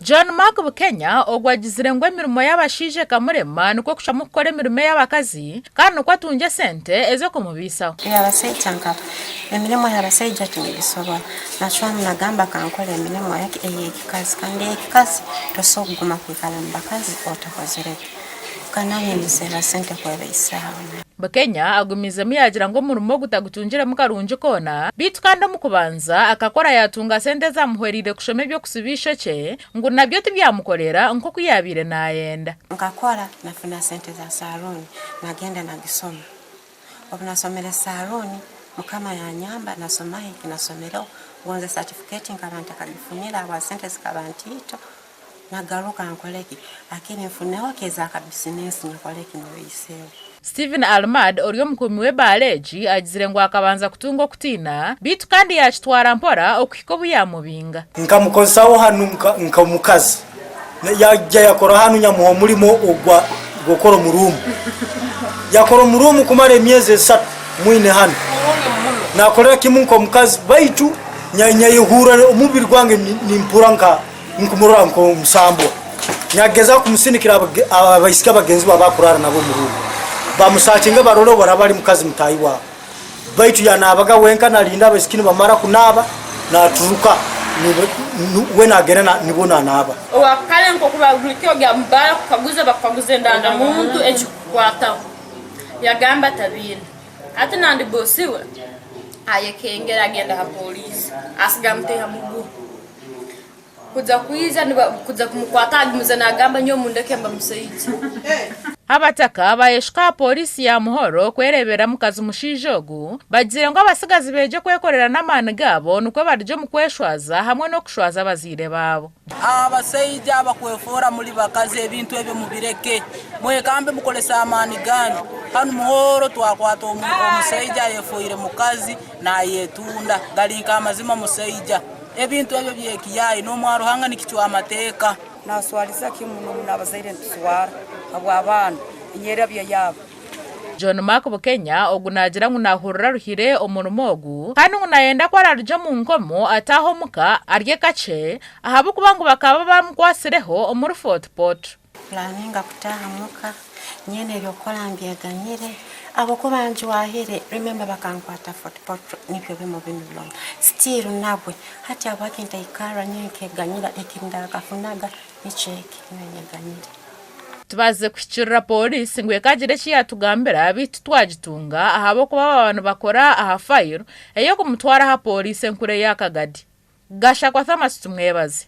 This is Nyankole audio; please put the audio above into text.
John Mark Bukenya ogu agizire ngu emirimo y'abashaija ekamurema nikwo kucwamu kukora emirimo ey'abakazi kandi nikwo atungye esente ez'okumubaisaho. Ey'abasaija nkaba emirimo y'abasaija tingisobora, nacwamu nagamba kankole emirimo ey'ekikazi kandi ey'ekikazi tosobora kuguma kwikara omu bakazi otakozire ki, kandi nanye ninserra sente kwebaisaaho. Bukenya agumiizemu yaagira ngu omurimo ogu tagutungiremu karungi koona beitu kandi omu kubanza akakora yaatunga sente ezamuhweraire kushoma eby'okusiba eishokye ngu nabyo tibyamukorera nk'oku yaabaire naayenda. Nkakora nafuna sente za saruuni nagenda nagisoma. Obu nasomere saruuni Mukama yanyamba nasomaho eki nasomereho gonze certificate nkaba ntakagifunire ahabwa sente zikaba ntiito. Nagaruka nkole ki? Hakiri nfuneho ki eza kabizinesi nyekole ki nyebeyiseho. Stephen Almad ori omukuumi w'ebaara egi agizire ngu akabanza kutunga okutiina beitu kandi yaakitwara mpora okuhika obu yaamubinga. Nkamukozesaho hanu nk'omukazi. Yaija yakora hanu nyamuha omurimo ogwa gw'okukora omu ruumu. Yakora omu ruumu kumara emyezi esatu mwine hanu. Nakorera kimu nk'omukazi baitu nyayehurra omubiri gwange nimpurra nka Nkumurora nk'omusambwa. Nyagezaho kumusindikira abaisiki abagenzi be abakurara nabo omu ruumu, bamusakinge barole obu araba ali mukazi mutaahi wabo. Baitu yanaabaga wenka nalinda abaisiki nibamara kunaaba, naturuka we nagenda nibwo nanaaba. Owakare nkoku buri ogya omu baara kukaguza bakukaguza endanga muntu ekikukwataho yagamba tabiine hati nandi bosi we ayekengera agenda ha poliisi asiga amuteha muguha. Kuza kwija kuza kumukwata agumize nagamba nyowe mundeke mba musaija. Abataka bayeshuka aha pooriisi ya Muhoro kwereebera mukazi mushaija ogu, bagizire ngu abatsigazi beegye kwekorera n'amaani gaabo nikwo barugye omu kweshwaza hamwe n'okushwaza abazaire baabo. Abasaija abakwefoora muri bakazi ebintu ebyo mubireke. Mwekambe mukorese amaani ganyu. Hanu Muhoro twakwata omusaija ayefoire mukazi nayetunda. Gari nk'amazima musaija. Ebintu ebyo by'ekiyaayi, n'omwa Ruhanga nikicwa amateeka. Naswaliza ki muno muno abazaire nituswara habw'abaana enyerabya yaabo. John Mark Bukenya ogu naagira ngu naahurira aruhire omurimo ogu kandi ngu naayenda ku araarugye omu nkomo ataahe omuka arye kakye ahabw'okuba ngu bakaba bamukwatsireho omuri Fort Portal. Pulaninga kutaaha muka, nyine eby'okukora mbyeganyire ahabw'okuba njwahire, remember bakankwata Fort Portal nibyo bimwe binu byona, still nabwe hati habwaki ntaikarra nyowe nkeganyira eki ndakafunaga nikyo eki nyowe nyeganyire. Tubaasize kuhikiirira pooriisi ngu ekagira eki yaatugambira beitu titwagitunga ahabw'okuba baaba nibakora aha fayiro ey'okumutwara aha pooriisi enkuru eya Kagadi. Gashakwa Thomas Tumwebaze.